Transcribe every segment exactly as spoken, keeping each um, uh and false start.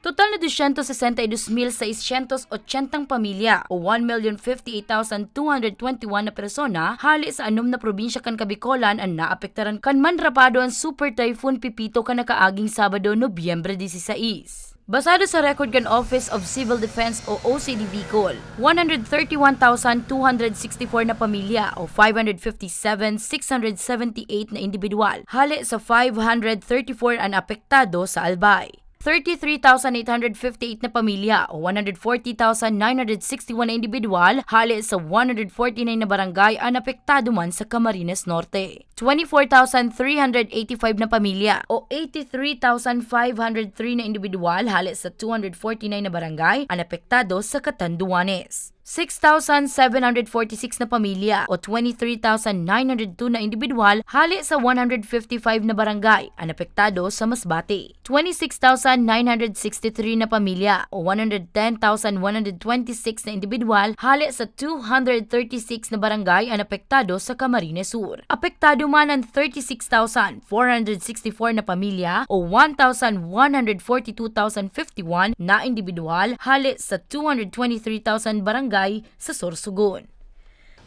Total na dosyentos sesenta y dos mil seiscientos ochentang pamilya o one million fifty eight thousand two hundred twenty one na persona hale sa anom na probinsya kan Kabicolan an naapektaran kan manrapado an Super Typhoon Pepito kan nakaaging Sabado, Nobyembre dieciséis. Basado sa record kan Office of Civil Defense o O C D Bicol, one hundred thirty one thousand two hundred sixty four na pamilya o five hundred fifty seven six hundred seventy eight na indibidwal hale sa five hundred thirty four an apektado sa Albay. Thirty three thousand eight hundred fifty eight na pamilya o one hundred forty thousand nine hundred sixty one na indibidwal hale sa one hundred forty nine na barangay an apektado man sa Camarines Norte. Twenty four thousand three hundred eighty five na pamilya o eighty three thousand five hundred three na indibidwal hale sa two hundred forty nine na barangay an apektado sa Catanduanes. Six thousand seven hundred forty six na pamilya o twenty three thousand nine hundred two na indibidwal hale sa one hundred fifty five na barangay an apektado sa Masbate. Twenty six thousand nine hundred sixty three na pamilya o one hundred ten thousand one hundred twenty six na indibidwal hale sa two hundred thirty six na barangay an apektado sa Camarines Sur. Apektado man an thirty six thousand four hundred sixty four na pamilya o one thousand one hundred forty two thousand fifty one na indibidwal hale sa two hundred twenty three thousand barangay sa Sorsogon.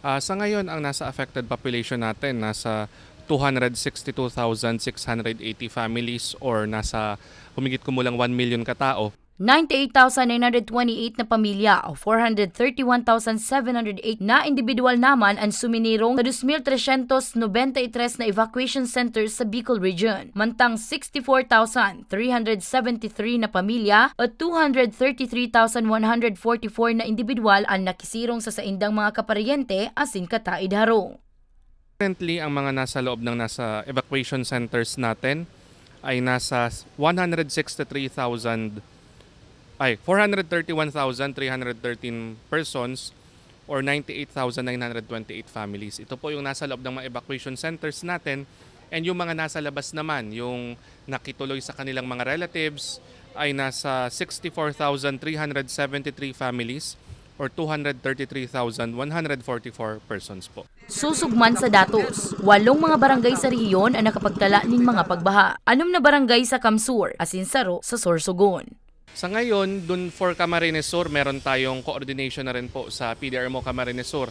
Ah, sa ngayon, ang nasa affected population natin, nasa two hundred sixty two thousand six hundred eighty families or nasa humigit kumulang one million katao. Ninety eight thousand nine hundred twenty eight na pamilya o four hundred thirty one thousand seven hundred eight na indibidwal naman an suminirong sa dos mil tresyentos nobenta y tres na evacuation centers sa Bicol Region, mantang sixty four thousand three hundred seventy three na pamilya o two hundred thirty three thousand one hundred forty four na indibidwal an nakisirong sa saindang mga kaparyente asin kataid harong. Currently, ang mga nasa loob ng nasa evacuation centers natin ay nasa one hundred sixty three thousand, ay, four hundred thirty one thousand three hundred thirteen persons or ninety eight thousand nine hundred twenty eight families. Ito po yung nasa loob ng mga evacuation centers natin, and yung mga nasa labas naman, yung nakituloy sa kanilang mga relatives, ay nasa sixty four thousand three hundred seventy three families or two hundred thirty three thousand one hundred forty four persons po. Susog man sa datos, walong mga barangay sa rehiyon an nakapagtala nin mga pagbaha. Anom na barangay sa CamSur asin saro sa Sorsogon. Sa ngayon, dun for Camarines Sur, meron tayong coordination na rin po sa P D R M O Camarines Sur,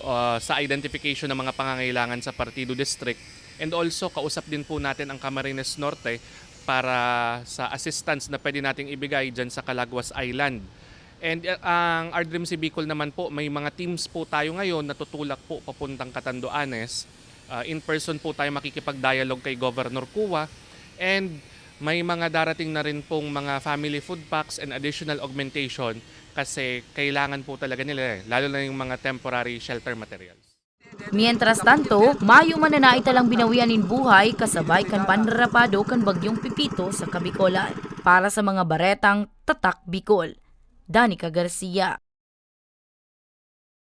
ah, sa identification ng mga pangangailangan sa Partido District. And also, kausap din po natin ang Camarines Norte para sa assistance na pwede nating ibigay dyan sa Calaguas Island. And, uh, ang R D M C Bicol naman po, may mga teams po tayo ngayon na tutulak po papuntang Catanduanes. Uh, in person po tayo makikipag-dialogue kay Governor Cua. And may mga darating na rin pong mga family food packs and additional augmentation kasi kailangan po talaga nila eh, lalo na yung mga temporary shelter materials. Mientras tanto, mayo man na naitalang binawian nin buhay kasabay kan panrapado kan Bagyong Pepito sa Kabicolan. Para sa mga baretang Tatak Bicol, Danica Garcia.